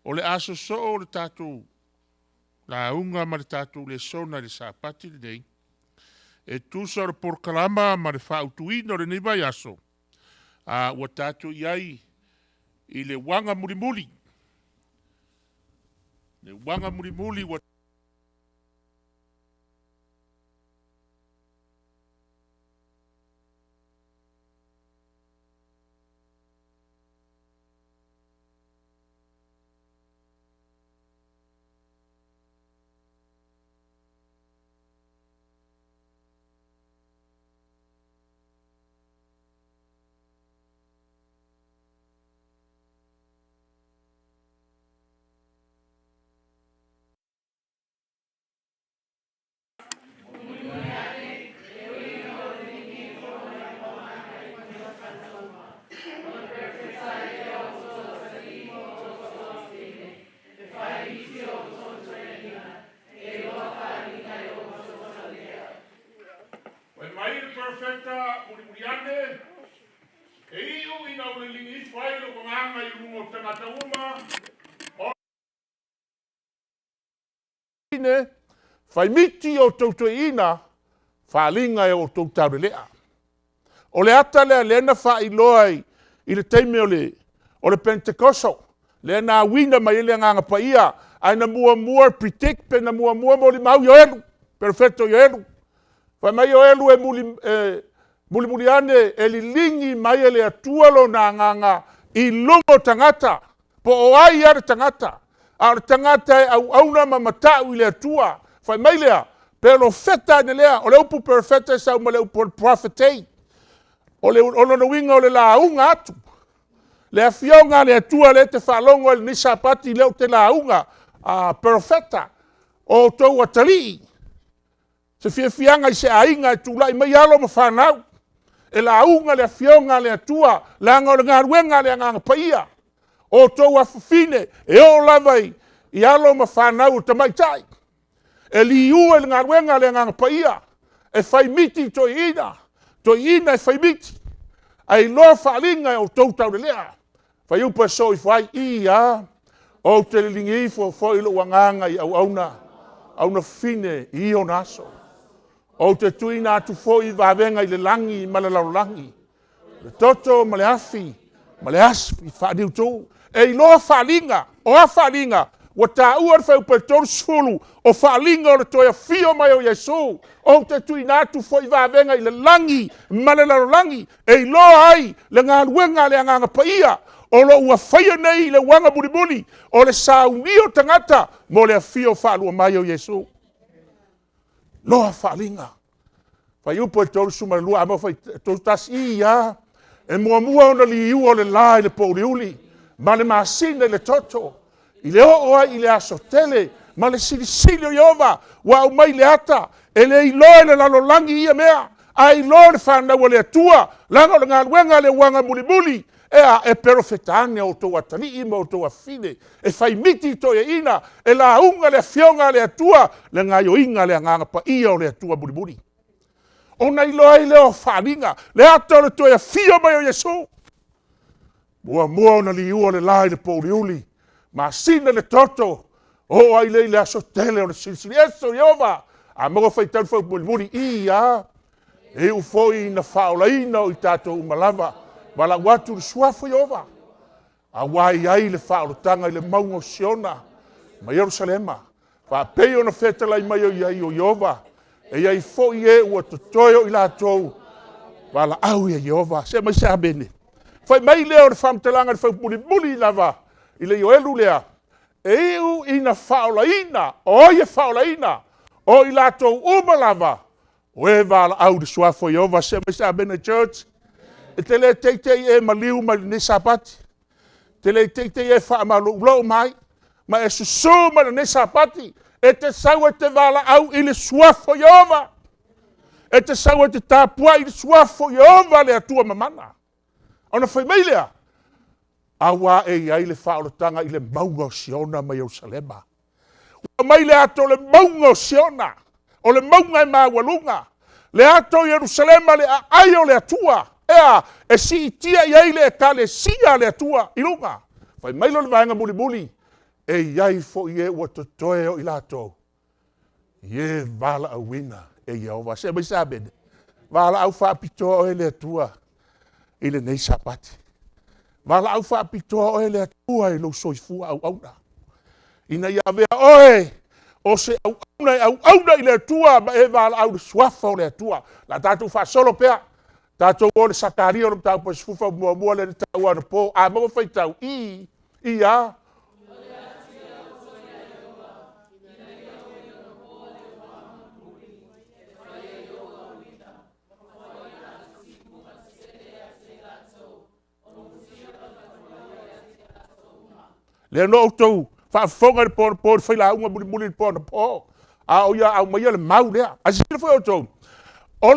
O le a sosoo le tatou lauga ma le tatou lesona i le Sapati lenei, e tusa o le polokalama ma le faautuina o lenei vaiaso, a ua tatou i ai i le uaga mulimuli. Le uaga mulimuli ua Fai mai le perofeta mulimuli ane, e iu ina ou liligi ifo ai lou agaga i luga o tagata uma, o faimiti o outou toeaiina, faaaliga e outou taulelea. O le ata lea o lea na faailoa i le taimi o le Penetekoso, lea na auina mai ai le Agaga Paia, ae na muamua predict pe na muamua molimau Ioelu, perofeta o Ioelu. Fai mai Ioelu e mulimuli ane e liligi mai e le Atua Lona Agaga i luga o tagata, po o ai lava le tagata, a o le tagata e auauna ma matau i le Atua. Fai mai lea, perofeta ane lea, o le upu perofeta e sau mai le upu prophetein. O lona uiga o le lauga atu. Le Afioga a le Atua lea e te faalogo ai i lenei Sapati lea ou te lauga, perofeta, o outou atalii, se fiafiaga i se aiga e tulai mai alo ma fanau e lauga le Afioga a le Atua, leaga o le galuega a le Agaga Paia. O outou afafine, e oo lava i alo ma fanau o tamaitai, e liua i le galuega a le Agaga Paia, e fai miti toeaiina, toeaiina e fai miti, ae iloa faaaliga e outou taulelea. Fuaiupu e sosoo ifo ai, i a, ou te liligi ifo foi lou agaga i auauna, auauna fafine i ona aso. Ou te tuuina atu foi vavega i le lagi ma le lalolagi, le toto ma le afi ma le afi faaniutu. E iloa faaaliga, o a faaaliga? Ua taua i le Fuaiupu 30, o faaaliga o le toe afio mai o Iesu. Ou te tuuina atu foi vavega i le lagi ma le lalolagi, e iloa ai le galuega a le Agaga Paia o lo o ua faia nei i le uluaga mulimuli, o le saunia o tagata mo le afio faalua mai o Iesu. Iloa faaaliga. Fuaiupu 32, a maua 31, i a, e muamua ona liua o le la i le pouliuli ma le masina i le toto, i le oo ai i le aso tele ma le silisili o Ieova. Ua aumai le ata, e le iloa e le lalolagi ia mea, ae iloa e le fanau a le Atua, leaga o le galuega a le uluaga mulimuli. E a? E perofeta ane a outou atalii ma outou afafine, e fai miti toeaiina, e lauga le Afioga a le Atua, le gaioiga a le Agaga Paia o le Atua mulimuli. Ona iloa ai lea o faaaliga, le ata o le toe afio mai o Iesu. Muamua ona liua le la i le pouliuli, masina i le toto, oo ai lea i le aso tele o le Silisili Ese o Ieova. A maua faitau le fuaiupu mulimuli, i a, e iu foi ina faaolaina o i tatou uma lava, valaau atu i le Suafa o Ieova, aua e i ai le faaolataga i le mauga o Siona ma Ierusalema, faapei ona fetalai mai ai o Ieova, e i ai foi e ua totoe o i latou valaau ia Ieova. Se aumai se amene. Fai mai lea o le faamatalaga i le fuaiupu mulimuli lava i le Ioelu lea, e iu ina faaolaina, o ai e faaolaina? O i latou uma lava o e valaau i le Suafa o Ieova. Se aumai se amene church. E te le teitei e maliu mai lenei Sapati, e te le teitei e faamaloulou mai ma e susu mai lenei Sapati, e te sau e te valaau i le Suafa o Ieova. E te sau e te tapuai i le Suafa o Ieova le Atua Mamana. Ona fai mai lea, aua e i ai le faaolataga i le mauga o Siona ma Ierusalema. Ua aumai le ata o le mauga o Siona, o le mauga e maualuga, le ata o Ierusalema, le aai o le Atua. E a? E siitia i ai le ekalesia a le Atua i luga. Fai mai lea o le vaega mulimuli, E i ai foi e ua totoe o i latou, i e valaauina e Ieova. Se aumai se amene. Valaau faapitoa oe e le Atua i lenei Sapati. Valaau faapitoa oe e le Atua i lou soifua auauna, ina ia avea oe o se auauna e auauna i le Atua ma e valaau i le Suafa o le Atua. O le a tatou faasolo pea, tatou o i le Sakaria o le mataupu e 11 lea na taua anapo. A maua faitau, i, i a. Lea na outou faafofoga i le po anapo i le failauga mulimuli i le po anapo, a o ia aumaia le mau lea. Ae silasila foi outou, o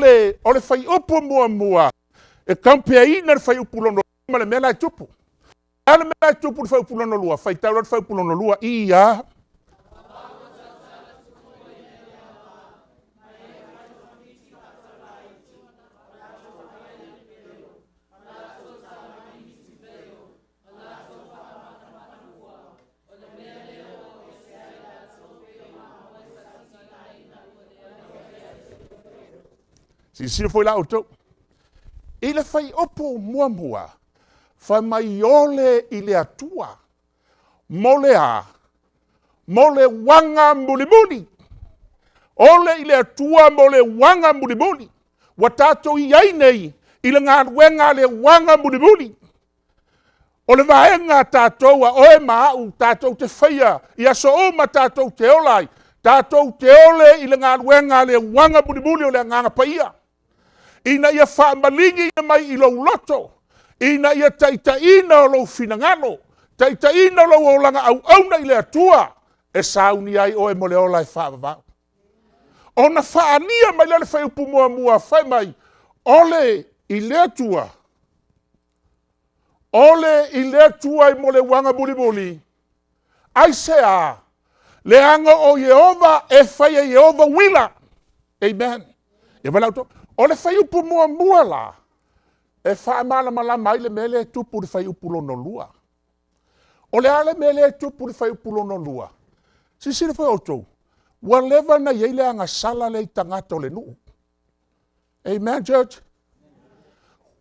le fuaiupu muamua e compare ina le fuaiupu lona lua ma le mea la e tupu. O le a le mea la e tupu i le fuaiupu lona lua? Faitau loa le fuaiupu lona lua. I a. Silasila foi la outou, i le fuaiupu muamua, fai mai ole i le Atua. Mo le a? Mo le uaga mulimuli. Ole i le Atua mo le uaga mulimuli. Ua tatou i ai nei i le galuega a le uaga mulimuli. O le vaega a tatou a oe ma au tatou te faia i aso uma tatou te ola ai, tatou te ole i le galuega a le uaga mulimuli o le Agaga Paia, ina ia faamaligiina mai i lou loto, ina ia taitaiina lou finagalo, taitaiina lou olaga auauna i le Atua, e sauni ai oe mo le ola e faavavau. Ona faaalia mai lea o le fuaiupu muamua fai mai, ole i le Atua, ole i le Atua mo le uaga mulimuli. Aisea? Leaga o Ieova e fai e Ieova uila. Amen. Ia vaai la outou. O le fuaiupu muamua la, e faamalamalama ai le mea lea e tupu i le fuaiupu lona lua. O le a le mea lea e tupu i le fuaiupu lona lua? Silasila foi outou, ua leva ona i ai le agasala lea i tagata o le nuu. Amen church?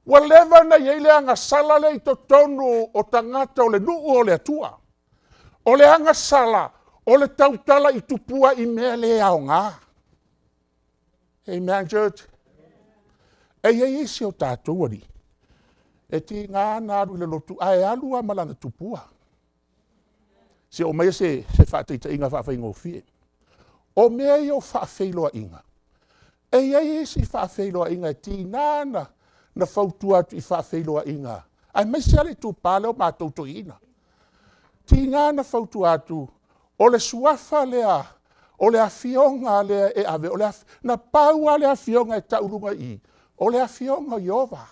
Ua leva ona i ai le agasala lea i totonu o tagata o le nuu o le Atua. O le agasala, o le tautala i tupua i mea le aoga. Amen church? E i ai isi o tatou alii, e tiga ona alu i le lotu ae alu lava ma lana tupua. Se i oo maia se faataitaiga faafaigofie. O mea ia o faafeiloaiga, e i ai isi faafeiloaiga e tiga ona fautua atu i faafeiloaiga, aemaise lava le itupa lea o matou toeaiina. E tiga ona fautua atu, o le suafa lea, o le Afioga lea e ave, na pau lava le Afioga e tau i luga i i, o le Afioga o Ieova.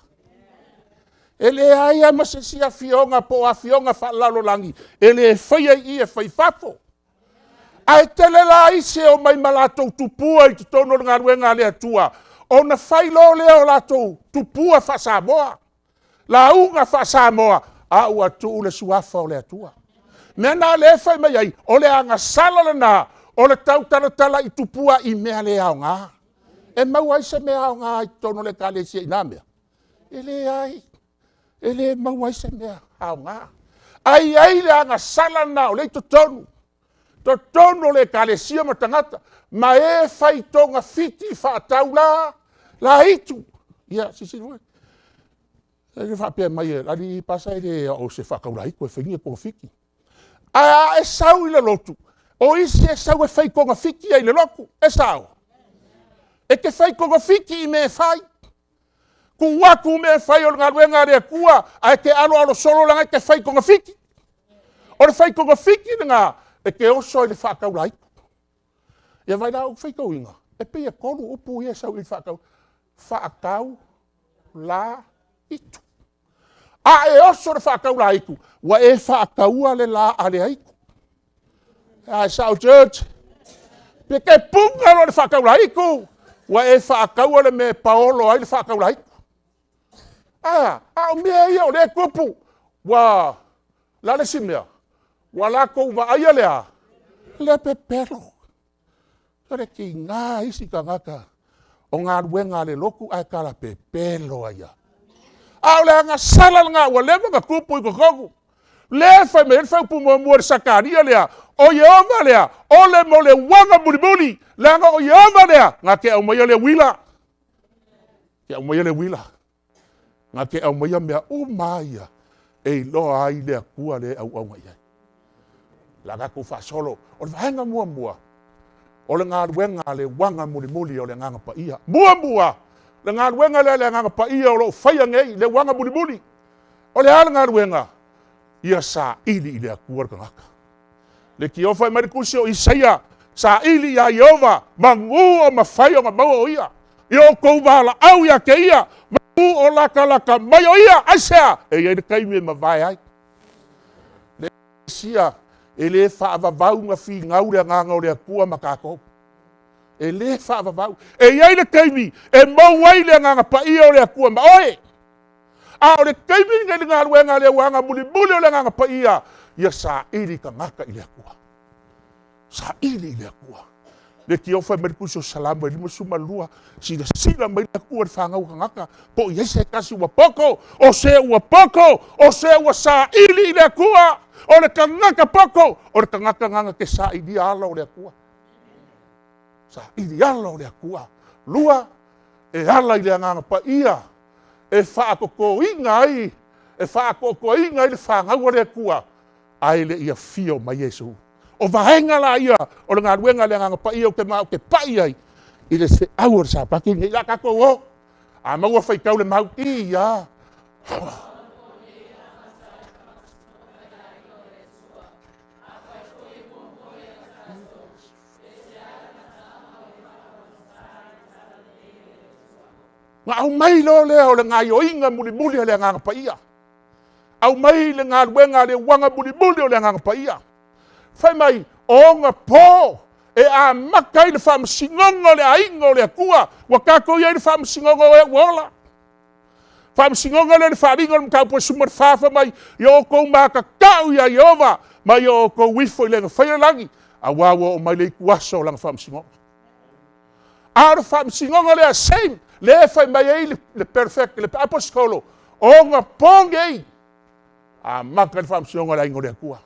E leai lava ma se isi Afioga po o afioga faalelalolagi e le faia i i, e fai i fafo. Ae tele la isi e omai ma latou tupua i totonu o le galuega a le Atua, ona fai loa lea o latou tupua faa-Samoa, lauga faa-Samoa, a ua tuu le Suafa o le Atua. O le mea lena o lea e fai mai ai, o le agasala lena o le tautalatala i tupua i mea le aoga. E maua ai se mea aoga i totonu o le Ekalesia i na mea? E leai, e le maua ai se mea aoga. Ae i ai le agasala lena o lea e i totonu, totonu o le Ekalesia ma tagata, ma e fai togafiti faataulaitu. Ia silasila foi, e le faapea mai e le alii Pasa e le o se faataulaitu e fai ni togafiti. Ae a e sau i le lotu, o isi e sau e fai togafiti ai i le lotu, e sao? E te fai togafiti i mea e fai, tuu atu mea e fai o le galuega a le Atua, ae te aloalo solo leaga e te fai togafiti. O le fai togafiti lena, e te oso ai i le faataulaitu. Ia vaai la ou te faitauina, e pei e 3 upu ia e sau i i le faatau, faatau-la-itu. A e oso i le faataulaitu, ua e faataua le la a le aitu. A e sao church? E te puna loa i le faataulaitu, ua e faataua le mea e paolo ai le faataulaitu. Ae a? A o mea ia o lea e tupu. O le a le isi mea? Ua latou vaaia le a? Le pepelo. O le tiga isi tagata o galuega a le lotu ae talapepelo ai lava. A o le agasala lena ua leva ona tupu i totonu. Lea e fai mai ai le faaupu muamua e le Sakaria lea, o Ieova lea, o le mea o le uaga mulimuli, leaga o Ieova lea na te aumaia le uila, na te aumaia le uila, na te aumaia mea uma lava ia e iloa ai le Atua lea e auauna i ai. O le a tatou faasolo. O le vaega muamua, o le galuega a le uaga mulimuli o le Agaga Paia. Muamua, le galuega lea a le Agaga Paia o lo o faia nei, le uaga mulimuli. O le a le galuega? Ia saili i le Atua le tagata. Leitio fai mai le tusi o Isaia, saili ia Ieova manu o mafai ona maua o Ia. Ia outou valaau ia te Ia manu o latalata mai o Ia. Aisea? E i ai le taimi e mavae ai. Le isia e le faavavau ona finau le Agaga o le Atua ma tatou. E le faavavau. E i ai le taimi e maua ai le Agaga Paia o le Atua ma oe. A o le taimi lenei i le galuega a le uaga mulimuli o le Agaga Paia, ia saili tagata i le Atua. Saili i le Atua. Leitio fai mai le tusi o Salamo e 52, silasila mai le Atua i le fanau a tagata, po o i ai se tasi ua poto, o se ua poto, o se ua saili i le Atua. O le tagata poto, o le tagata lena na te sailia ala o le Atua. Saili ala o le Atua. Lua, e ala i le Agaga Paia e faatotoina ai, e faaatoatoaina ai le fanau a le Atua ae le i afio mai Iesu. O vaega la ia o le galuega a le Agaga Paia ou te manao ou te pai i ai i le feau o le Sapati lenei. O le a tatou o, a maua faitau le mau, i a. Ona aumai loa lea o le gaoioiga mulimuli a le Agaga Paia, aumai le galuega a le uaga mulimuli o le Agaga Paia. Fai mai o ona po e amata ai le faamasinoga o le aiga o le Atua. Ua tatou i ai i le faamasinoga o e ua ola. Faamasinoga lea i le faaaliga o le mataupu e 14 fai mai, ia outou matatau ia Ieova ma ia outou ifo i le na faia le lagi, aua ua oo mai le ituaso o lana faamasinoga. A o le faamasinoga lea same, lea e fai mai ai le perofeta, le aposetolo, o ona po nei, amata ai le faamasinoga a le aiga o le Atua.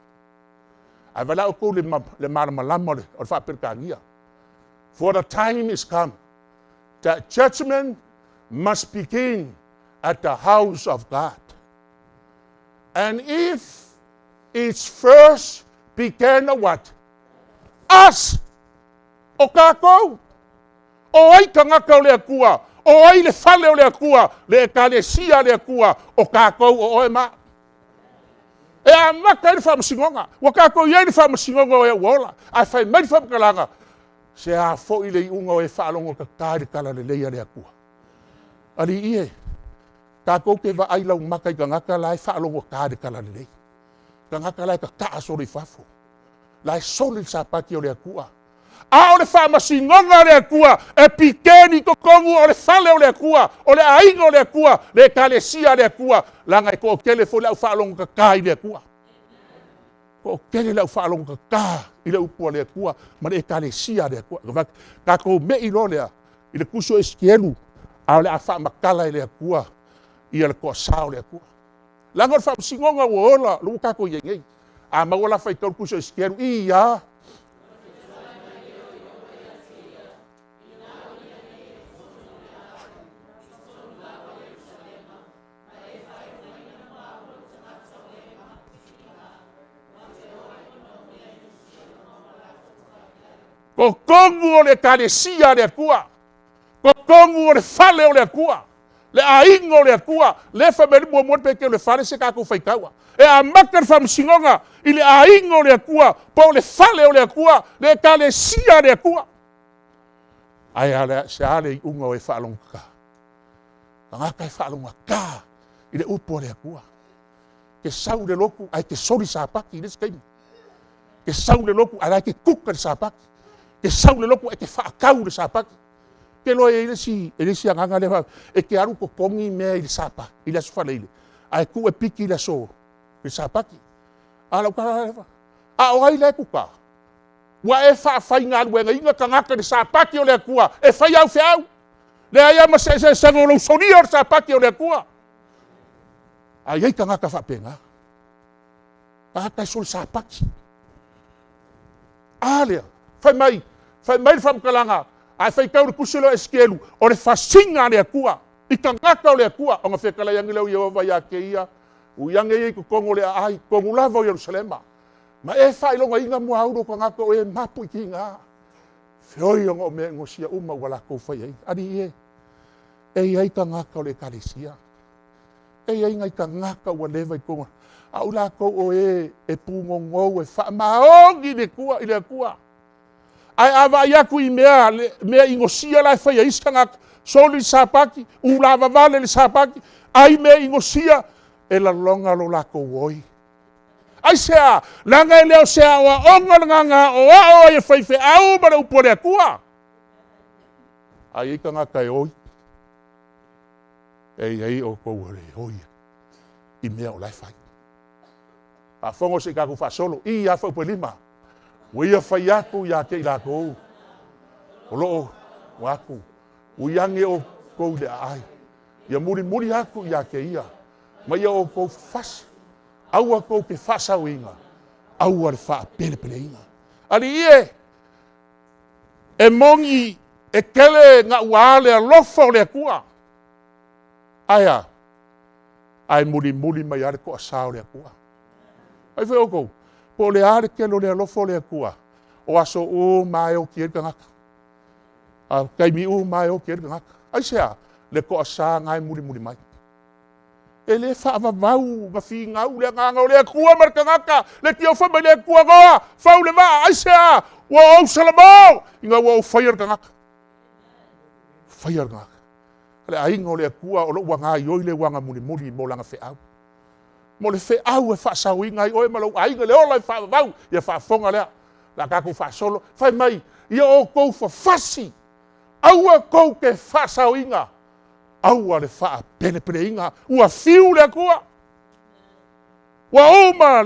Ae vaai la outou i le malamalama o le faa-Peretania. For the time is come that judgment must begin at the house of God. And if it's first began a what? Us! O tatou! O ai tagata o le Atua? O ai le fale o le Atua? Le Ekalesia a le Atua, o tatou o oe ma au. E amata ai le faamasinoga. Ua tatou i ai i le faamasinoga o e ua ola. Ae fai mai le faamatalaga, se a foi le iuga o e faalogotata i le talalelei a le Atua? Alii e, tatou te vaai laumata i tagata la e faalogota i le talalelei, tagata la e tataa solo i fafo, la e soli le Sapati o le Atua. A o le faamasinoga a le Atua e piteni i totonu o le fale o le Atua, o le aiga o le Atua, le Ekalesia a le Atua, leaga e toatele foi le au faalogotata i le Atua. Toatele le au faalogotata i le upu a le Atua ma le Ekalesia a le Atua. Tatou mei loa lea i le tusi o Esikielu, ae o le a faamatala e le Atua le toasa o le Atua. Leaga o le faamasinoga ua ola, lea ua tatou i ai nei. A maua la faitau le tusi o Esikielu, i a. Totonu o le Ekalesia a le Atua, totonu o le fale o le Atua, le aiga o le Atua, lea e fai mai ai le muamua le Peteru e 4 le isi a tatou faitau. E amata le faamasinoga i le aiga o le Atua, po o le fale o le Atua, le Ekalesia a le Atua. Ae se a le iuga o e faalogotata? Tagata e faalogotata i le upu a le Atua. E te sau i le lotu ae te soli Sapati i le isi taimi. E te sau i le lotu ae o la e te kuka i le Sapati. E te sau i le lotu e te faatau i le Sapati. Ou te iloa e i ai le isi agaga lea faapea, e te alu totogi mea i le Aso Faraile, ae tuu e piki i le Aso Sapati. A o lau tala la lea, A o ai la e kuka? Ua e faafaigaluegaina tagata i le Sapati o le Atua e fai au feau. Leai lava ma se eseesega o lou solia o le Sapati o le Atua. A i ai tagata faapena, tagata e soli Sapati. A lea, fai mai le faamatalaga, a e faitau i le tusi lea o Esikielu, o le fasiga a le Atua i tagata o le Atua, ona fetalai ane lea o Ieova ia te ia, ui ane ia i totonu o le aai, totonu lava o Ierusalema, ma e faailogaina muaulu o tagata o e mapu i tiga, feoi ona o mea enosia uma ua latou faiaina. Alii e, e i ai tagata o le Ekalesia, e i ai nai tagata ua leva i totonu, a o i latou o e e punonou e faamaoni i le Atua. Ae a vaai atu i mea inosia la e fai e isi tagata, soli le Sapati, ulavavale i le Sapati, ai mea inosia, e lagona lo latou oi. Aisea? Leaga e le o se aoaoga lena na aoao ai e faifeau ma le upu a le Atua. Ae i ai tagata e oi, e i ai outou e oi i mea o la e fai. Faafofoga se i tatou faasolo, i lava fuaiupu 5. Ua ia fai atu ia te i latou o lo o o atu, ui ane outou i le aai, ia mulimuli atu ia te ia, ma ia outou fafasi, aua tou te faasaoina, aua le faapelepeleina. Alii e, e moni e tele naua le alofa o le Atua, ae a? Ae mulimuli mai lava le toasa o le Atua. Vaai foi outou, po o le a le tele o le alofa o le Atua, o aso uma lava e oti ai le tagata. O taimi uma lava e oti ai le tagata. Aisea? Le toasa lena e mulimuli mai. E le faavavau ona finau le Agaga o le Atua ma le tagata, leitio fai mai le Atua, Noa, fau le vaa, aisea? Ua ou salamo ina ua ou faia le tagata. Faia le tagata. Le aiga o le Atua o lo o ua gaoioi le aga mulimuli mo lana feau. Mo le feau e faasaoina ai oe ma lou aiga i le ola faavavau. Ia faafofoga lea, o le a tatou faasolo. Fai mai, ia outou fafasi, aua tou te faasaoina, aua le faapelepeleina. Ua fiu le Atua, ua uma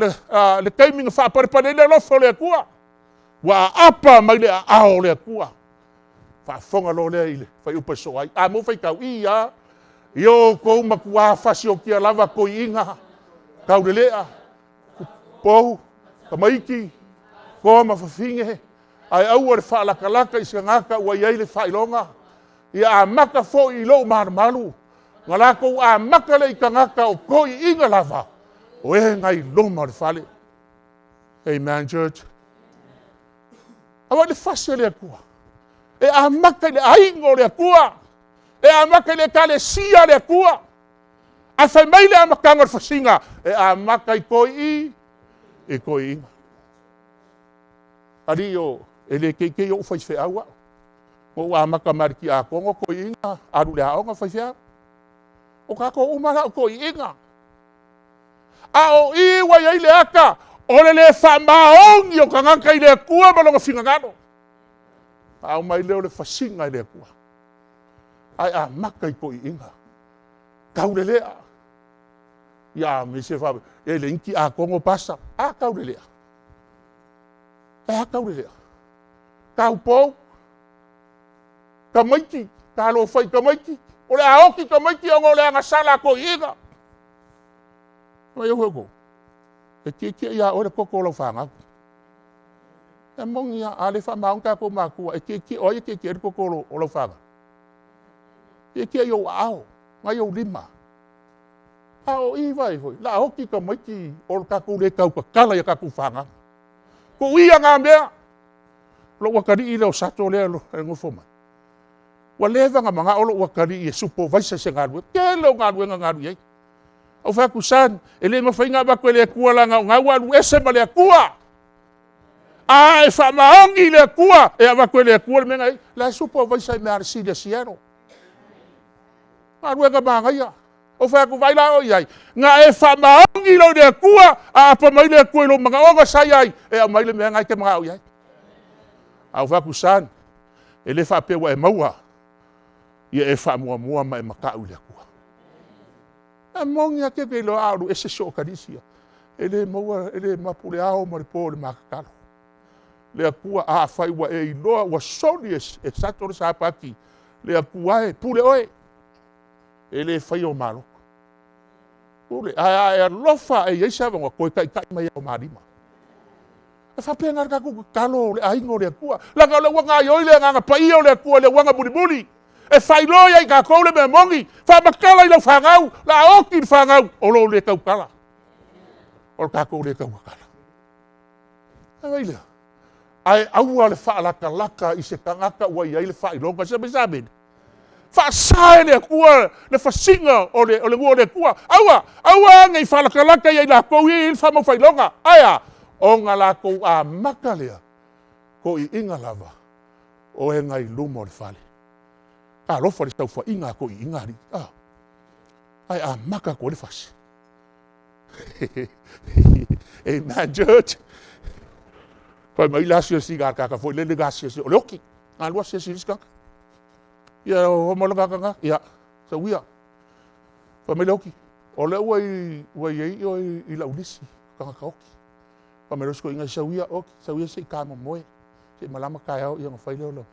le taimi na faapalepale ai le alofa o le Atua, ua aapa mai le aao o le Atua. Faafofoga loa lea i le fuaiupu e sosoo ai. A maua faitau, i a, ia outou matua fasiotia lava toeiina, taulelea, pou, tamaiti, toa ma fafine, ae aua le faalatalata i se tagata ua i ai le faailoga. Ia amata foi i lou malumalu ona latou amata lea i tagata o toeaiina lava, o e na i luma o le fale. Amen church. Vaai le fasi a le Atua, e amata i le aiga o le Atua, e amata i le Ekalesia a le Atua. Ae fai mai le amataga o le fasiga, e amata i toeiina. Alii e le teitei ou faifeau au. Na ou amata mai lava i le tiakono toeaina, alu i le aoga faifeau. O tatou uma la o toeiina. A o i ua i ai le ata, o le le faamaoni o tagata i le Atua ma Lona finagalo, ona aumai lea o le fasiga e le Atua. Ae amata i toeiina, taulelea, ia aemaise e leai ni tiakono pastor. A taulelea? Ae a taulelea? Taupou, tamaiti, talofa i tamaiti, o le a oti tamaiti ona o le agasala a toeiina. Vaai outou, e tietie ia oe le toto o lau fanau. E moni lava, a le faamaoni tatou matua, e tietie, o ai e tietie i ai le toto o lau fanau? E tietie i ou aao, na i ou lima. A o i, vaai foi, o le a oti tamaiti o le tatou le tautatala i a tatou fanau. Tuu ia na mea, o lou atalii lea o Sato lea e nofo mai, ua leva ona manao lou atalii e supovaisa i se galuega. Tele o galuega na alu i ai. Ou fai atu, son, e le mafai ona avatu e le Atua leaga o lena ua alu ese ma le Atua. A e faamaoni i le Atua, e avatu e le Atua le mea lena e i ai. O la e supovaisa i mea a le City of Seattle. Galuega manaia. Ou fai atu, vaai la oe i ai, na e faamaoni loa i le Atua, aapa mai le Atua i lou manaoga sa i ai, e aumai le mea lena e te manao i ai. Ae ou fai atu, son, e le faapea ua e maua, ia e faamuamua ma e matau i le Atua. E moni lava, e te iloa a alu ese si ou atalii sia. E le maua, e le mapu le ao ma le po i le ma tatalo. Le Atua, afai ua e iloa ua soli e Sato le Sapati, le Atua e, pule oe, e le faia o ma loto. Pule, ae a e alofa e i ai se avanoa, toe taitai mai lava o ma lima. E faapena la tatou tatalo le aiga o le Atua, leaga o lea ua gaoioi le Agaga Paia o le Atua i le auauna mulimuli e faailoa ia i tatou le mea moni, faamatala i lau fanau, o le a oti i le fanau o lou le tautala, o le tatou le tautatala. Ona fai mai lea, ae aua le faalatalata i se tagata ua i ai le faailoga. Fai mai se amene. Faasa e le Atua le fasiga o le nuu o le Atua. Aua, aua ne i faalatalata ia i latou ia e i ai le faamaufailoga. Ae a? Ona latou amata lea, toeaiina lava, o e nai luma o le fale. Talofa i le saofaiga a toeaiina alii, ae amata atu ai le fasi. Amen church. Fai mai le asiasiga a le tagata foi lele na asiasi, o le oti, na alu asiasi i le isi tagata. Ia oo mai le tagata lena, ia, sau ia. Fai mai le oti, o lea ua i ai oe i lau lisi o tagata oti. Fai mai loa si toeaina, sau ia Oti, sau ia se i ta momoe, se i malama taeao ona fai lea o lau…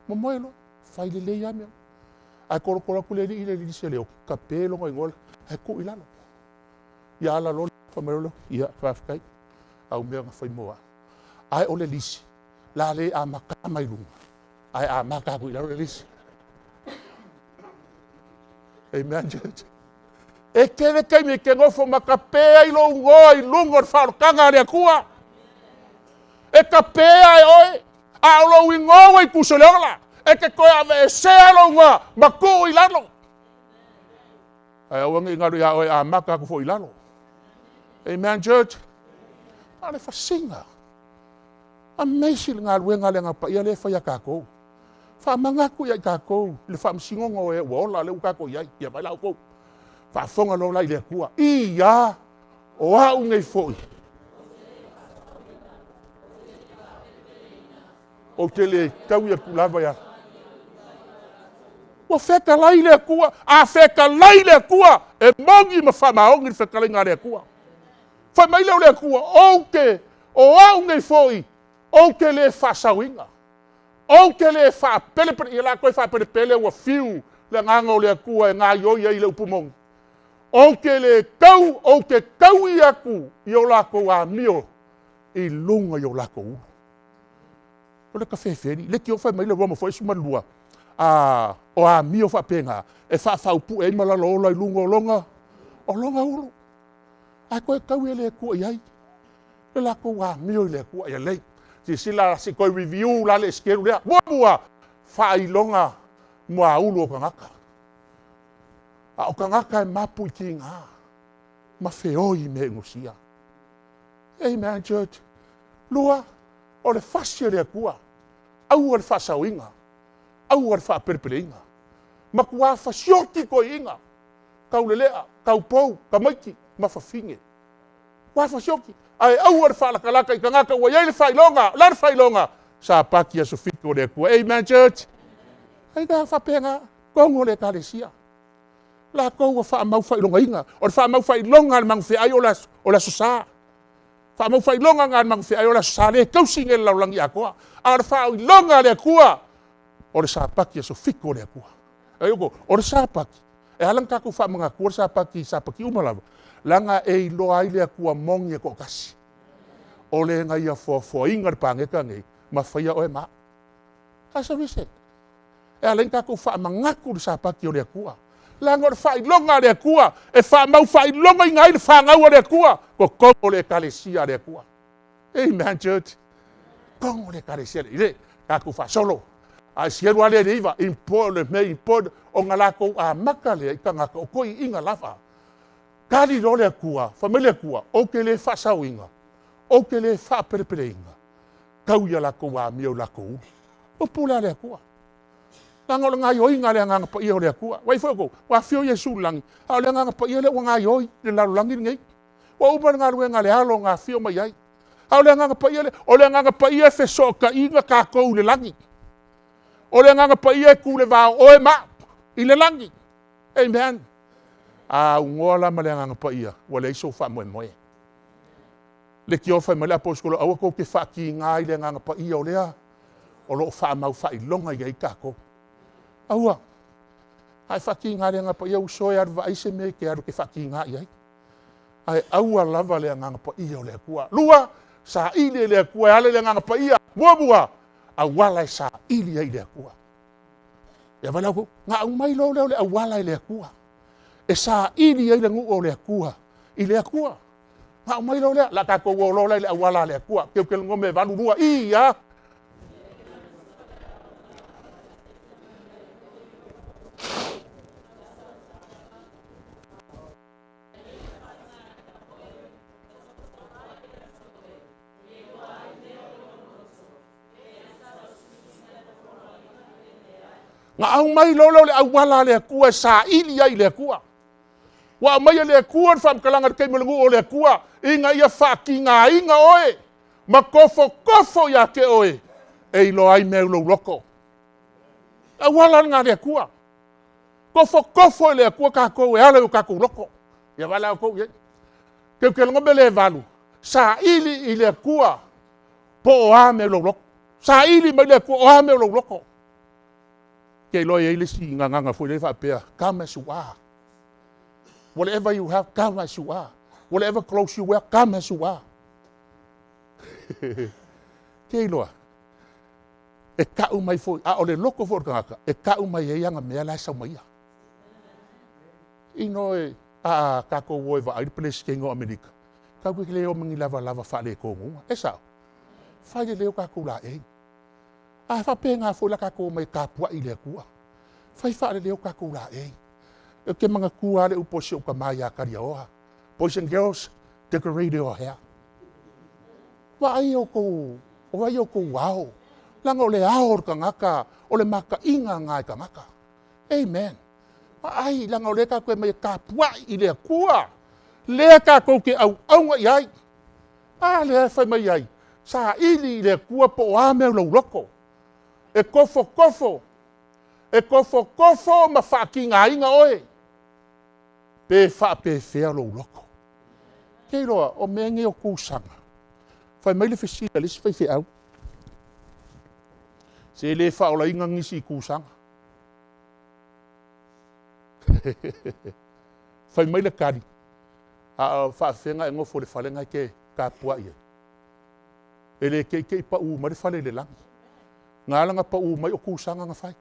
Momoe loa, fai lelei lava mea uma. Ae tolotolo atu le alii lea i le lisi a le oti, tape lona igoa ae tuu i lalo. Ia ala loa fai mai loa le oti, ia faafetai au mea na fai mo au. Ae o le lisi, o le a le amataina mai luga, ae amata atu i lalo le lisi. Amen church. E tele taimi e te nofo ma tape ai lou igoa i luga o le faaolataga a le Atua. E tapea e oe, a o lou igoa ua i le tusi o le ola. E te toe aveesea lou igoa ma tuu i lalo. Ae aua ne i galo ia oe e amata atu foi i lalo. Amen church. A o le fasiga, amazing le galuega a le Agaga Paia lea e fai ia tatou. Faamanatu ia i tatou le faamasinoga o e ua ola lea ua tatou i ai. Ia vaai la outou, faafofoga loa la i le Atua. I a, o au nei foi, ou te le taui atu lava ia… Ua fetalai le Atua, a fetalai le Atua, e moni ma faamaoni le fetalaiga a le Atua. Fai mai lea o le Atua, o au nei foi ou te le faasaoina, ou te le faapelepeleina. Ia o le a toe faapelepele ua fiu le Agaga o le Atua e gaoioi ai le upu moni. Ou te le tau, ou te taui atu i o latou amio i luga i o latou ulu. O le tafefe alii, leitioa fai mai le Roma foi lea 12, o amio faapena e faafaupue ai malalaola i luga o lona ulu. Ae toe taui e le Atua i ai le latou amio i le Atua. Ia lelei, silasila la se i toe review la le esetelu lea. Muamua, faailoga muaulu o tagata. A o tagata e mapu i tiga ma feoi i meaogasia. Amen church. Lua, o le fasi e le Atua, aua le faasaoina, aua le faapelepeleina. Matua fasioti toeaiina, taulelea, taupou, tamaiti ma fafine, matua fasioti. Ae aua le faalatalata i tagata ua i ai le faailoga. O le a le faailoga? Sapati aso Fitu o le Atua. Amen church. E faapena totonu o le ekalesia. O latou ua faamau faailogaina. O le faamau faailoga a le magafeai o le Aso Sa. Faamau faailoga lena a le magafeai o le Aso Sa, e le tausi nei e le lalolagi atoa. A o le faailoga a le Atua, o le Sapati aso Fitu o le Atua. O le Sapati, e ala ona tatou faamanatua le Sapati i Sapati uma lava, leaga e iloa ai le Atua moni e toatasi, o le na Ia foafoaina le paneta lenei ma faia oe ma au. That's the reason e ala ai ona tatou faamanatu le Sapati o le Atua, leaga o le faailoga a le Atua e faamau faailogaina ai le fanau a le Atua, totonu o le ekalesia a le Atua. Amen church. Totonu o le ekalesia, ia tatou faasolo. A e sielu lava lea i le 9, important, le mea important, ona latou amata lea i tagata o toeaiina lava. Tali loa le Atua, fai mai le Atua, ou te le faasaoina, ou te le faapelepeleina, tau ia latou amio i latou ulu. O le upu lea a le Atua. Leaga o le gaoioiga a le Agaga Paia o le Atua. Vaai foi outou, ua afio Iesu i le lagi, a o le Agaga Paia lea ua gaoioi le lalolagi lenei. Ua uma le galuega a le Alo na afio mai ai. A o le Agaga Paia lea, o le Agaga Paia e fesootaiga tatou i le lagi. O le Agaga Paia e tu i le va o oe ma au i le lagi. Amen. A aunoa la ma le Agaga Paia, ua leai sou faamoemoe. Leitioa fai mai le aposetolo, aua tou te faatiga i le Agaga Paia o lea o lo o faamau faailoga i ai tatou. Aua, a e faatiga i le Agaga Paia, uso e, alu e vaai se mea e te alu e te faatiga i ai. Ae aua lava le Agaga Paia o le Atua. Lua, saili e le Atua e ala i le Agaga Paia. Muamua, auala e saili ai i le Atua. Ia vaai la outou, ona aumai loa lea o le auala e le Atua e saili ai le nuu o le Atua i le Atua. Ona aumai loa lea, o le a tatou o loa la i le auala a le Atua. Teutelome 8:2, i, a. Na aumai loa lea o le auala a le Atua e saili ai i le Atua. Ua aumai e le Atua le faamatalaga i le taimi o le nuu o le Atua, ina ia faatigaina oe ma tofotofo ia te oe, e iloa ai mea i lou loto. O le auala lena a le Atua. Tofotofo e le Atua tatou e ala i o tatou loto. Ia vaai la outou i ai. Teutelome le 8, saili i le Atua po o a mea i lou loto. Saili mai le Atua o a mea o lou loto. Ou te iloa e i ai le isi gagana foi lea faapea, come as you are. Whatever you have, come as you are. Whatever clothes you wear, come as you are. Te iloa, e tau mai foi, a o le loto foi o le tagata, e tau mai ai ana mea la e sau ma ia. Ino e, a tatou o e vaai le Peresetene o Amerika, tatou te le o ma ni lavalava faaletonuga, e sao? Fai lelei o tatou laei. A faapena foi la tatou omai e tapuai i le Atua, fai faalelei o tatou laei. Ou te manatua lava le upu a si ou tama ia Kaliaoa, boys and girls, decorate your hair. Vaai outou ao, leaga o le ao o le tagata o le mataina lena e tagata. Amen. Vaai leaga o lea tatou te omai e tapuai i le Atua, lea tatou te auauna i ai. A lea e fai mai ai, saili i le Atua po o a mea i lou loto, e tofotofo, e tofotofo ma faatigaina oe, pe faapefea lou loto. Ou te iloa o mea nei o tusaga, fai mai le fesili a le isi faifeau, se le faaolaina nisi i tusaga. Fai mai le tali, a o faapefea ona e nofo i le fale lena e te tapuai ai? E le te i te i pau mai le fale i le lagi. Na ala ona pau mai o tusaga na fai.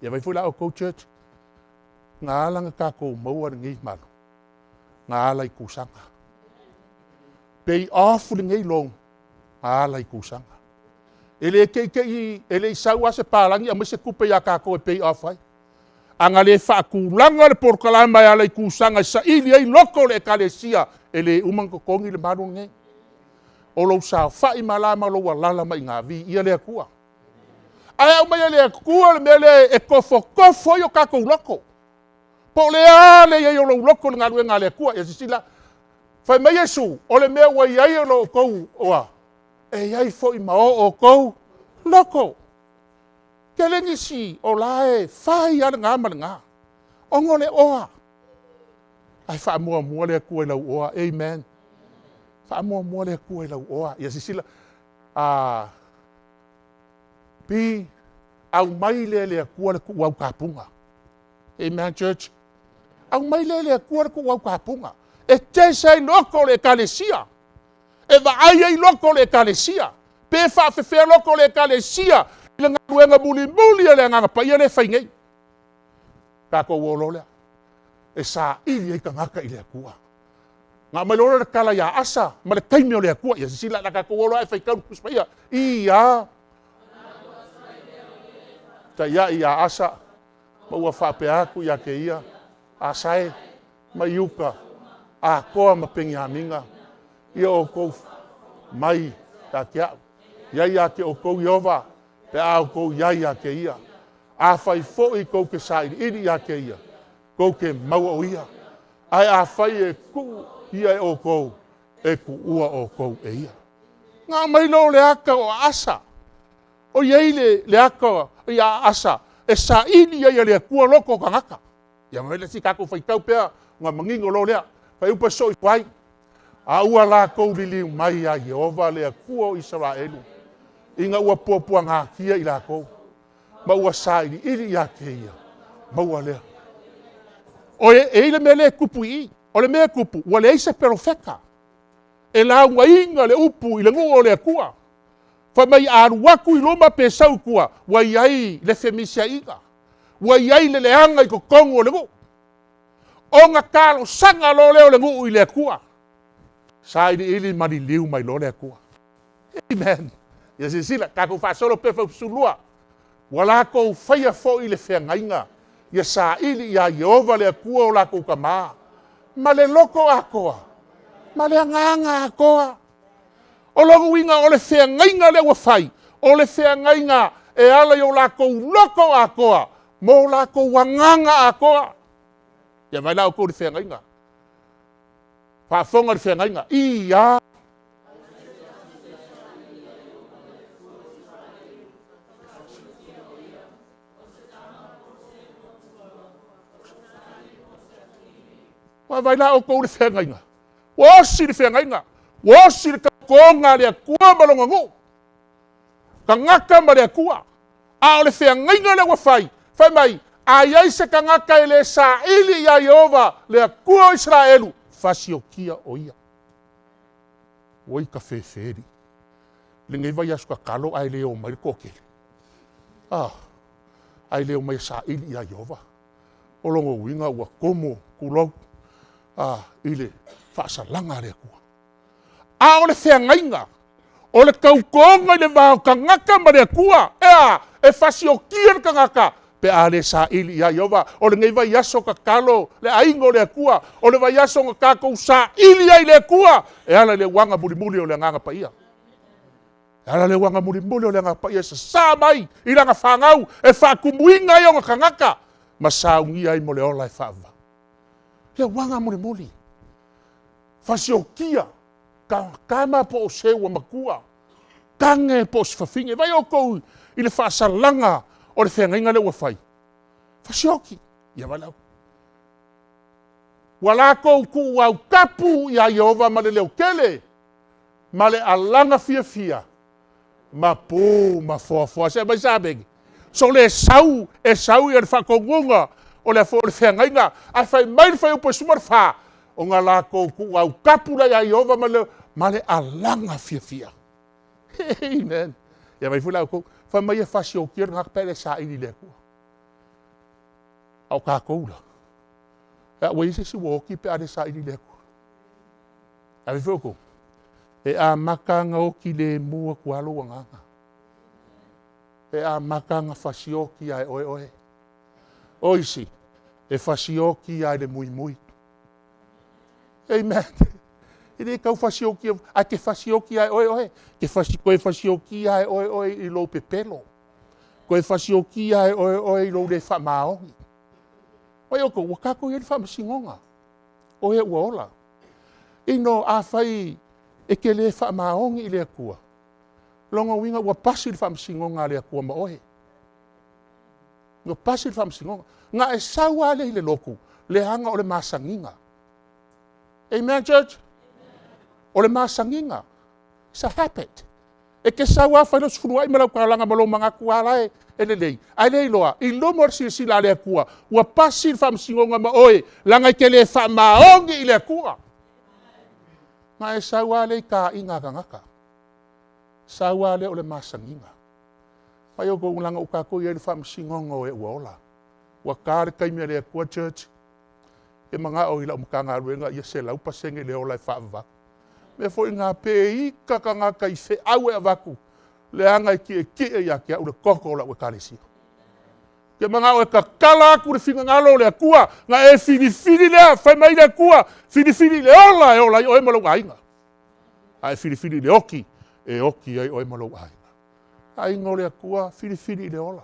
Ia vaai foi la outou church, na ala ona tatou maua lenei malu, na ala i tusaga. Pay off lenei loan, na ala i tusaga. E le te i te i, e le i sau lava se palagi aumai se tupe ia tatou e pay off ai. A na le faatulaga le polokalame e ala i tusaga e saili ai loto o le Ekalesia, e le uma ona totogi le malu lenei. O lou saofai mai la ma lou alaala mai i ina, viia le Atua. Ae aumai e le Atua le mea lea e tofotofo ai o tatou loto. Po o le a le i ai o lou loto i le galuega a le Atua. Ia silasila, fai mai Iesu, o le mea ua i ai lo outou, e i ai foi ma o outou loto. Tele nisi o la e fai lava lena ma lena, ona o le oa. Ae faamuamua le Atua i lau oa, amen. Faamuamua le Atua i lau oa. Ia silasila, aumai lea e le Atua le tuuautapuga. Amen church. Aumai lea e le Atua le tuuautapuga e test ai loto o le Ekalesia, e vaai ai loto o le Ekalesia, pe faapefea loto o le Ekalesia i le galuega mulimuli a le Agaga Paia lea e fai nei. Tatou o loa lea, e saili ai tagata i le Atua. Ona aumai loa lea o le tala ia Asa ma le taimi o le Atua. Ia silasila o le a tatou o loa ae faitau le Tusi Paia. I, a, taiai ia Asa ma ua faapea atu ia te ia, Asa e, mai Iuta atoa ma Peniamina, ia outou mai ia te au. E i ai ia te outou Ieova pe a outou i ai ia te ia. Afai foi tou te sailiili ia te ia, tou te maua o ia. Ae afai e tuu ia e outou, e tuua outou e ia. Ona aumai loa o le ata o Asa, o i ai le ata ia Asa e saili ai e le Atua loto o tagata. Ia fai mai lea, se i tatou faitau pea ona manino loa lea. Fuaiupu e sosoo ifo ai. A ua lakou liliu mai ia Ieova le Atua o Isaraelu, ina ua puapuagatia i lakou, ma ua sailiili ia te ia, maua lea. E i ai le mea lea e tupu i i. O le mea e tupu, ua leai se perofeta e laugaina le upu i le nuu o le Atua. Fai mai a alu atu i luma pe sau i tua, ua i ai le femisiaiga, ua i ai le leaga i totonu o le nuu. Ona talosaga loa lea o le nuu i le Atua, sailiili ma liliu mai loa le Atua. Amen. Ia silasila, tatou faasolo pea i le fuaiupu 12. Ua latou faia foi le feagaiga, ia saili ia Ieova le Atua o latou tama ma le loto atoa ma le agaga atoa. O lona uiga o le feagaiga lea ua fai, o le feagaiga e ala i o latou loto atoa ma o latou agaga atoa. Ia vaai la outou i le feagaiga, faafofoga i le feagaiga. Ia vaai la outou i le feagaiga? Ua osi le feagaiga, ua osi le tautoga a le Atua ma Lona nuu, tagata ma le Atua. A o le feagaiga lea ua fai, fai mai, a i ai se tagata e le saili ia Ieova le Atua o Isaraelu, fasiokia o ia. Oi tafefe alii, lenei vaiaso tatalo ae le omai le toatele, ae le omai e saili ia Ieova. O lona uiga ua tomo, tulou, i le faasalaga a le Atua. A o le feagaiga, o le tautoga i le va o tagata ma le Atua. E a? E fasiokia le tagata pe a le saili ia Ieova. O lenei vaiaso tatalo le aiga o le Atua, o le vaiaso na tatou saili ai i le Atua e ala i le uaga mulimuli o le Agaga Paia. E ala i le uaga mulimuli o le Agaga Paia e sasa mai i lana fanau e faatumuina ai ona tagata ma saunia ai mo le ola e faavavau. Le uaga mulimuli, fasiokia tama po o se ua matua, tane po o se fafine. Vaai outou i le faasalaga o le feagaiga lea ua fai, fasioki. Ia vaai la, ua latou tuuautapu ia Ieova ma le leotele ma le alaga fiafia ma pu ma foafoa. Se i aumai se amene. So le sau, e sau le faatonuga o le feagaiga, ae fai mai le fuaiupu 14, ona latou tuuautapu lea ia Ieova ma le alaga fiafia. Amen. Ia vaai foi la outou, fai mai e fasiokia le tagata pe a le saili i le Atua. A o tatou la? Ua i ai se isi ua oti pe a le saili i le Atua? A fai foi outou? E amata ona oti lemu atu lava lou agaga. E amata ona fasioki lava e oe oe. O isi, e fasioki lava i le muimui. Amen. E le tau fasiokia, ae te fasioki lava e oe oe. E te toe fasiokia lava e oe oe i lou pepelo, toe fasiokia lava e oe oe i lou le faamaoni. Vaai outou, ua tatou i ai i le faamasinoga o e ua ola. Ino afai e te le faamaoni i le Atua, lona uiga ua pasi le faamasinoga a le Atua ma oe. Ua pasi le faamasinoga. Na e sau lava lea i le lotu, leaga o le masaniga. Amen church? O le masaniga. It's a habit. E te sau lava fai lau sefuluai ma lau taulaga ma lou manatu lava la e lelei, ae le iloa i luma o le silasila a le Atua, ua pasi le faamasinoga ma oe, leaga e te le faamaoni i le Atua. Na e sau lava lea i taaiga a tagata, sau lava lea o le masaniga. Vaai outou leaga ua tatou i ai i le faamasinoga o e ua ola. Ua ta le taimi a le Atua church, ou te manao i lau Matagaluega ia 100% le ola e faavavau. O le mea foi lena, pe ita tagata i feau e avatu, leaga e tietie ia te au le toto o lau Ekalesia. Ou te manao e tatala atu le finagalo o le Atua, ona e filifili lea, fai mai le Atua, filifili i le ola e ola ai oe ma lou aiga, ae filifili i le oti e oti ai oe ma lou aiga. Aiga o le Atua, filifili i le ola,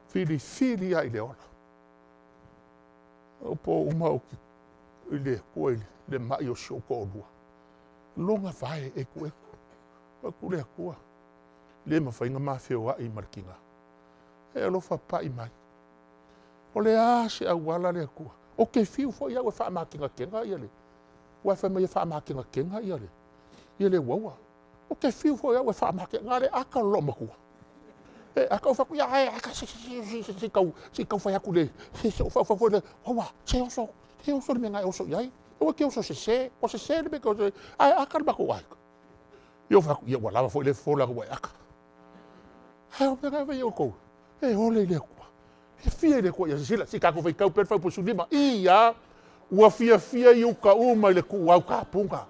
filifili lava i le ola. O po uma ou te i le Atua i le mai o si ou toalua, lona vae ekueku. Ou fai atu, le Atua, e le mafai ona ma feoai ma le tina. E alofa pai mai. O le a se auala le Atua? Ou te fiu foi au e faamatenatena Aua fai mai e faamakenakena le uaua. Ou te fiu foi au e faamakena, na o le aka o le loomatua. E aka, ou fai atu, ia ae aka se i tau fai atu i le… Ou fai atu foi lea, Uaua, se oso, se oso i le mea na e oso i ai. Aua e te oso sese, ua sese le mea e te oso ai, ae aka le matou aiga. Ia ou fai atu, ia ua lava foi lea fofo leaga ua e aka. Ae o le mea lena e fai ai outou, e ole i le Atua, fiafia i le Atua. Ia silasila, se i tatou faitau pea le fuaiupu 15. I a, ua fiafia iuta uma i le tuuautapuga,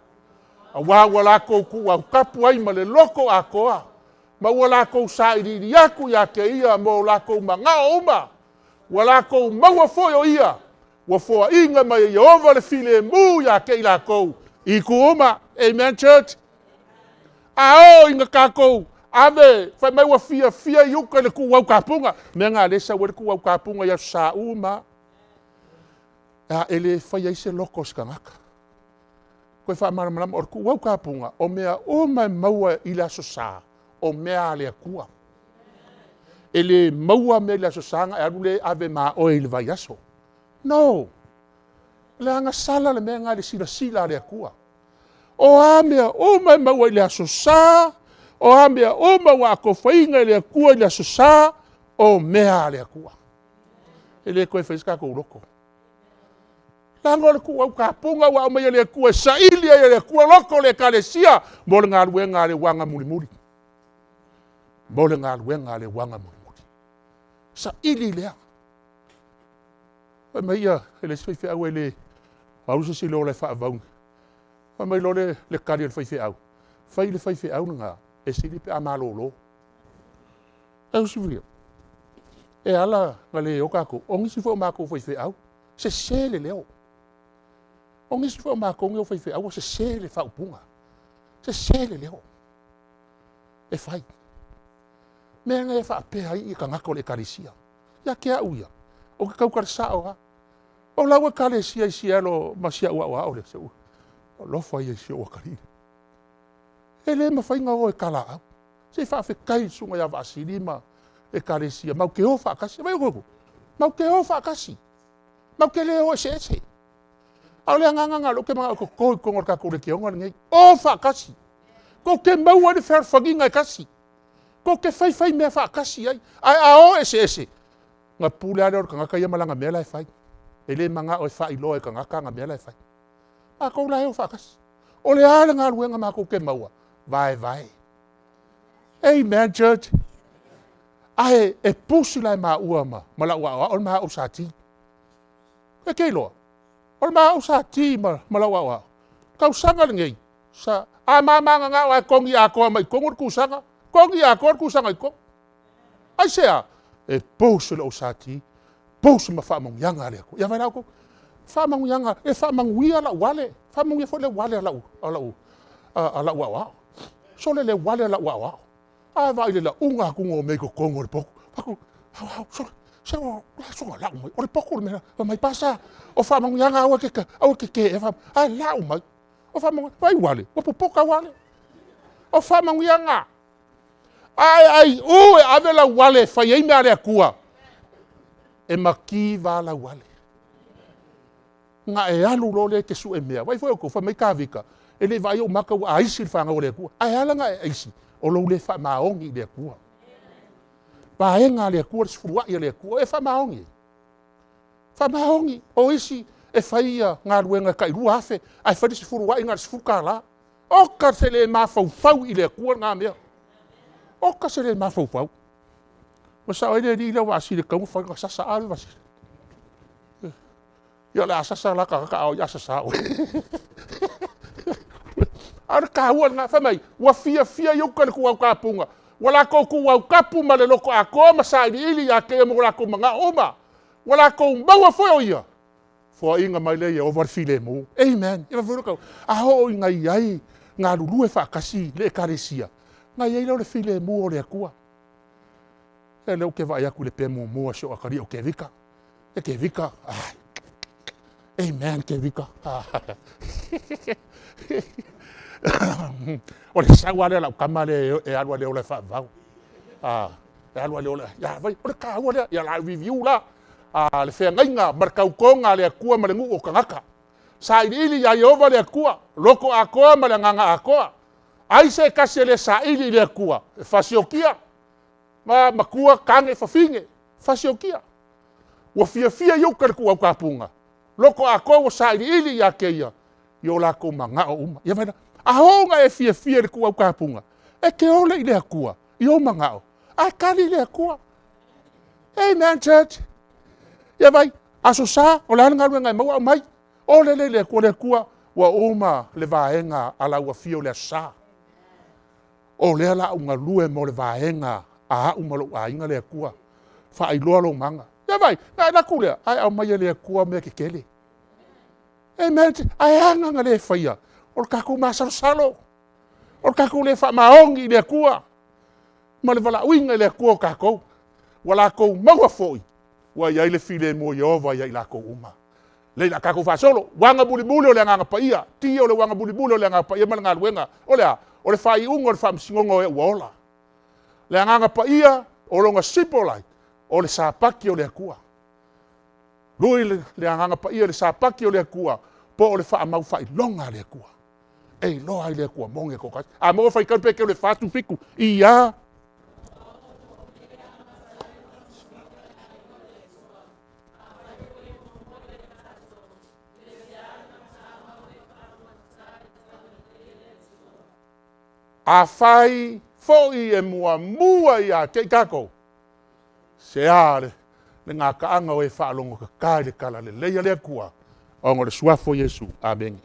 aua ua latou tuuautapu ai ma le loto atoa, ma ua latou sailiili atu ia te ia mo latou manao uma. Ua latou maua foi o ia, ua foaina mai e Ieova le filemu ia te i latou i itu uma. Amen church? A oo ina tatou ave, fai mai ua fiafia i uta i le tuuautapuga, o le mea lena o lea e sau ai le tuuautapuga i Aso Sa uma lava, e le faia ai se loto o se tagata. Toe faamalamalama, o le tuuautapuga, o mea uma e maua i le Aso Sa, o mea a le Atua. E le maua mea i le Aso Sa ona e alu lea e ave ma oe i le vaiaso. No! O le agasala le mea lena i le silasila a le Atua. O a mea uma e maua i le Aso Sa, o a mea uma ua atofaina e le Atua i le Aso Sa, o mea a le Atua. E le toe faia se tatou loto. Leaga o le tuuautapuga ua aumai e le Atua e saili ai e le Atua loto o le Ekalesia mo le galuega a le uaga mulimuli. Mo le galuega a le uaga mulimuli. Saili lea. Fai mai le isi faifeau e le, o au se isi e le ola e faavau. Fai mai loa le tali a le faifeau, fai i le faifeau lena, e sili pe a malolo. E ala ona le o tatou, o nisi foi o matou faifeau, sese le leo. O nisi foi o matou nei o faifeau ua sese le faaupuga, sese le leo e fai. O mea na e faapea ai tagata o le ekalesia. Ia te au ia, ou te tautala sao lava. O lau ekalesia i Seattle ma si au aoao lea, se alofa ia i si ou atalii. E le mafai ona o e talaaui. Se faafetai i le susuga ia Vaasili ma ekalesia matou te o faatasi. Vaai matou te o faatasi, matou te le o eseese. A o le agaga lena o lea ou te manao e toto i totonu o le tatou leitioga lenei, o faatasi. Tou te maua ai le fealofaniga e tasi, tou te fai fai mea faatasi ai. Ae a o eseese, ona pule lava lea o le tagata ia ma lana mea la e fai. E le manao e faailoa e tagata ana mea la e fai. O matou la e o faatasi. O le a le galuega matou te maua, vaevae. Amen church. Ae e pusi la e maua ma lau aoao le ma OST. E te iloa, o le ma OST ma lau aoao, tausaga lenei, a ma mananao lava e togi atoa mai i totonu le tusaga, togi atoa le tusaga i totonu. Aisea? E push e le OST, push ma faamanuiaga a le Atua. Ia vaai la outou, faamanuiaga, e faamanuia lou ale, faamanuia foi le uale a lau aoao. Sole, le uale a lau aoao, a vaai i le lauga atu o mea i totonu o le potu. Ou fai atu, Aoao, sole, se o le a soona lau mai? O le potu le mea lena. Fai mai, Pasa, o faamanuiaga aua e te teena, ae lau mai. O faamanuiaga, vaai uale, ua popota uale. O faamanuiaga, a e aiu e ave lau uale e fai ai mea a le Atua, e mativa lava lau uale. Ona e alu loa lea e te sue mea. Vaai foi outou fai mai Tavita, e le i vaaia ou maka ua aisi le fanau a le Atua. Ae ala ona e aisi, o lou le faamaoni i le Atua. Vaega a le Atua le sefuluai a le Atua, e faamaoni ai? Faamaoni. O isi e fai galuega e tai $2,000 ae fai le sefuluai na o le $10. Oka se le mafaufau i le Atua lena mea. Oka se le mafaufau. Ua sao ai le alii lea o Vaasili e tatau ona fai, ona sasa ave Vaasili. Ia o le a sasa la tagata a o ai o le a sasa oe. A o le taua lena, fai mai ua fiafia iuta i le tuuautapuga, ua latou tuuautapu ma le loto atoa ma sailiili ia te ia mo latou manao uma. Ua latou maua foi o ia, foaiina mai lea e Ieova le filemu. Amen. A oo ina i ai galulue faatasi le ekalesia, ona i ai lea o le filemu o le Atua. O lea ou te vaai atu i le pea mumu a si ou atalii o Kevika. E Kevika, amen Kevika. O le sau lava lea o lau tama lea e alu lava e ola e faavavau. E alu lava e ola, vaai o le taua lea, ia o le a review la le feagaiga ma le tautoga a le Atua ma le nuu o tagata. Sailiili ia Ieova le Atua, loto atoa ma le agaga atoa. Ai se tasi e le saili i le Atua, e fasiokia. Ma matua, tane, fafine, fasiokia. Ua fiafia i uta i le tuuautapuga, loto atoa ua sailiili ia te ia, i o latou manao uma. Ia vaai la, a oo ina e fiafia i le tuuautapuga, e te ole i le Atua i ou manao, ae tali le Atua. Amen church. Ia vaai, Aso Sa, o le a le galuega e maua, aumai. Ole lea i le Atua, le Atua, ua uma le vaega a lau afio i le Aso Sa. O lea o le a ou galue mo le vaega a au ma lou aiga le Atua. Faailoa lou mana. Ia vaai, ona e alu atu lea, ae aumai e le Atua mea tetele. Amen. Ae a la ona le faia? O le tatou masalosalo, o le tatou le faamaoni i le Atua, ma le valaauina i le Atua o tatou. Ua latou maua foi, ua i ai le filemu o Ieova ia i latou uma. Lelei o le a tatou faasolo, uaga mulimuli o le Agaga Paia, ti o le uaga mulimuli o le Agaga Paia ma le galuega. O le a? O le faaiuga o le faamasinoga o e ua ola. Le Agaga Paia o lona symbolize, o le Sapati o le Atua. Lui le Agaga Paia i le Sapati o le Atua, po o le faamaufaailoga a le Atua, e iloa ai le Atua moni e toatasi. A maua faitau le Peteru 4:17, ia. Afai foi e muamua ia te i tatou, se a le gataaga o e faalogotata i le Talalelei a le Atua, ona o le Suafa o Iesu. Amene.